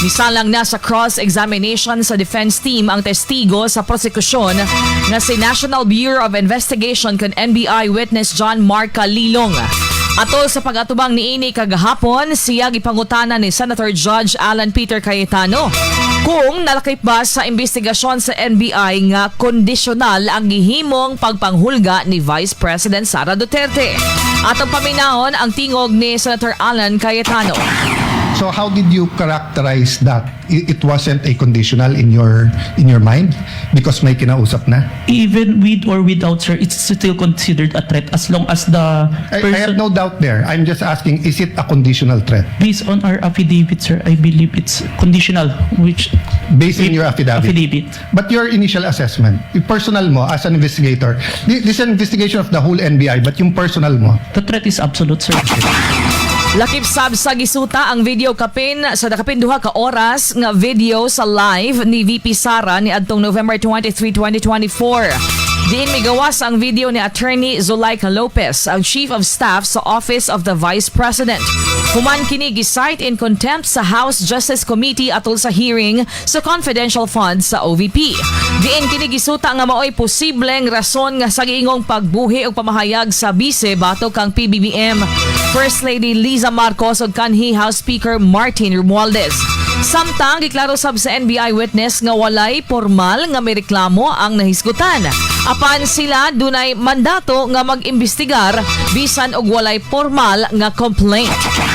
Misalang na sa cross-examination sa defense team ang testigo sa prosekusyon nga si National Bureau of Investigation kon NBI witness John Mark Kalilong. Atol sa pag-atubang niini kagahapon, siya gipangutana ni Senator Judge Alan Peter Cayetano kung nalakip ba sa investigasyon sa NBI nga kondisyonal ang gihimong pagpanghulga ni Vice President Sara Duterte. Atong paminawon ang tingog ni Senator Alan Cayetano. So how did you characterize that? It wasn't a conditional in your mind because may kinausap na? Even with or without, sir, it's still considered a threat as long as the I have person no doubt there. I'm just asking, is it a conditional threat? Based on our affidavit, sir, I believe it's conditional, which Based on your affidavit. Affidavit. But your initial assessment, yung personal mo as an investigator, this is an investigation of the whole NBI, but yung personal mo, The threat is absolute, sir. Lakip sab sa gisuta ang video kapin sa nakapin 2 ka oras nga video sa live ni VP Sara ni adtong November 23, 2024. Diin migawas ang video ni Attorney Zuleika Lopez, ang Chief of Staff sa Office of the Vice President. Human kini gi-cite in contempt sa House Justice Committee atol sa hearing sa confidential funds sa OVP. Diin kini gisuta nga maoy posibleng rason nga sa giingong pagbuhi og pamahayag sa bise batok kang PBBM, First Lady Liza Marcos ug kanhi House Speaker Martin Romualdez. Samtang giklaro sab sa NBI witness nga walay formal nga may reklamo ang nahisgutan. Apan sila dunay mandato nga mag-imbestigar bisan og walay formal nga complaint.